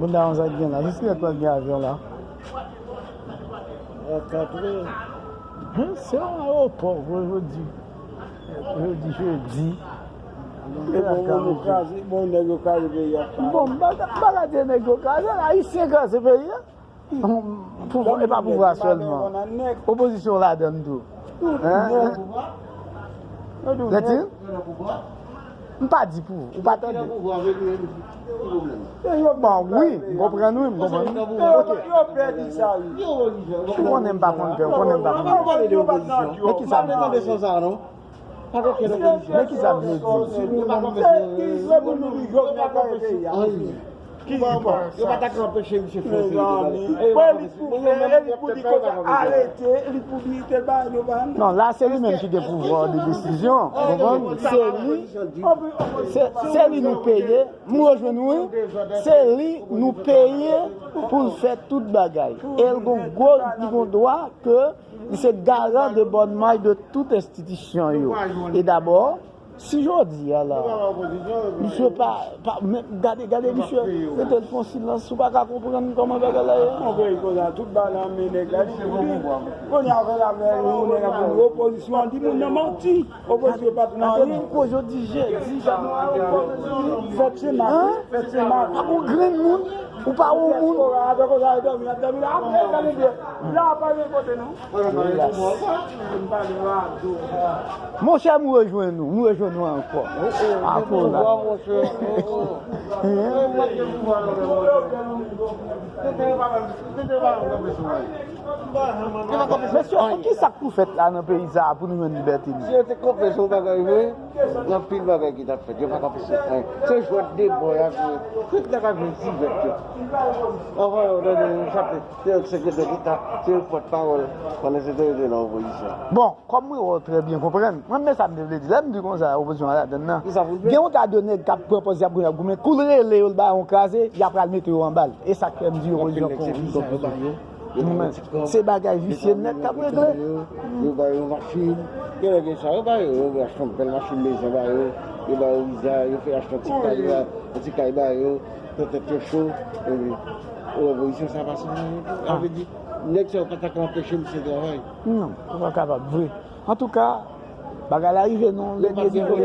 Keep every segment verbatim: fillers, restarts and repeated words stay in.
Bounda yon sa k gen la. Jis lè pral gen avyon la. An katouye. Hen, se yon ayewopò, vre, jodi. Jodi, jedi. Bon, bon, yo kraze, bon, nèg yo kraze peyi a. Bon, m pa ka, m pa ka di nèg yo kraze, Ayisyen kraze peyi a. Pouvwa, e pa pouvwa sèlman. Opozisyon ladann tou. Hein? Lètil? M pa di pou ou, ou pa tande. Bon, wi, m konprann, wi, m konprann. Ok. Ou konnen m pa konn pè, ou konnen m pa konn pè. Men ki sa m di? Men ki sa m vle di? Ki, bon, yo pa ta ka anpeche misye fè yon seri de bagay. Mezanmi. Mwen, li pou fè, li pou di konsa, arete, li pou di tel bagay, yo pa. Non, la, se li menm ki gen pouvwa de desizyon. Ou konprann? Se li, se, se li nou peye. M rejwenn ou, wi. Se li nou peye pou l fè tout bagay. E l gon gwo, li gon dwa ke li se garan de bòn may de tout enstitisyon yo. E dabò, si jodi a la, misye pa, pa, men gade, gade misye, mete l fè yon silans, ou pa ka konprann kòman bagay la ye. Mwen kwè konsa, tout bagay nan men nèg la, li pou di. Kounye a, fè la fè yon nèg ap di opozisyon, di moun nan manti. Opozisyon pa t nan anyen. Gade pou jodi jedi, fèt se mak, fèt se mak. Pa gon grenn moun, ou pa wè moun. Diaspora, atò konsa, yo dòmi, y ap dòmi la, ap gade, gade, la, pa gen kote non. Monchè, m rejwenn ou, m rejwenn ou ankò. Ankò la. Mesye, ki sa k pou fèt la nan peyi sa a pou nou jwenn libète nou? Si yo te kanpe sou yon bagay vre, gen anpil bagay ki t ap fèt. Yo pa kanpe sou anyen. Se jwèt de bò y ap jwe. Tout nèg ap jwe ti jwèt yo. Anvan yo tande yon chape. Se yo k sekretè deta, se yo k pòtpawòl, pandan se te yo te nan opozisyon. Bon, kòm mwen wè w trè byen konprann, mwen men sa m te vle di. Lè m di konsa, opozisyon a ladann nan. Gen yon ta de nèg k ap pran pòz y ap goumen, ap goumen, kou l rele yo, l ba yo yon kraze, y ap pral mete yo anba l. E sa k fè m di opozisyon pa yon opozisyon. Se bagay visye nèt k ap regle. Yo ba yo machin, gen nèg gen sa, yo ba yo, yo achte yon bèl machin lezon ba yo, yo ba yo wiza, yo fè achte yon ti kay, yon ti kay ba yo. Tèt yo cho, epi opozisyon sa pa sou moun. Sa vle di, nèg sa yo pa ta ka anpeche misye travay. Non, ou pa kapab vre. Antouka, bagay la rive nan yon dènye nivo.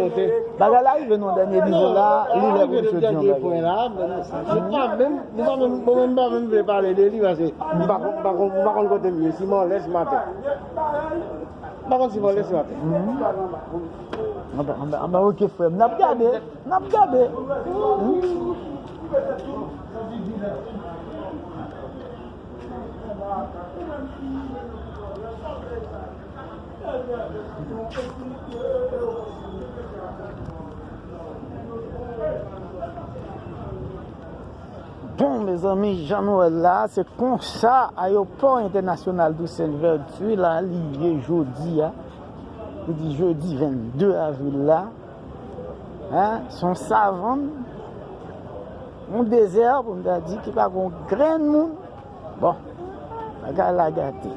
Bagay la rive nan yon dènye nivo la, li lè pou misye di yon bagay. Nou pa menm, nou pa menm, mwen menm m pa menm vle pale de li, paske m pa konn, m pa konn, m pa konn kote m ye, si m anlè, si m atè. M pa konn si m anlè, si m atè. Anba, anba, anba, ok, frè m. N ap gade. N ap gade. Bon, mezanmi, jan nou wè l la, se konsa ayewopò entènasyonal Toussaint Louverture la, li ye jodi a. Nou di jedi vennde avril la. Hein? Se yon savann, yon dezè, pou m ta di, ki pa gen yon grenn moun. Bon, bagay la gate.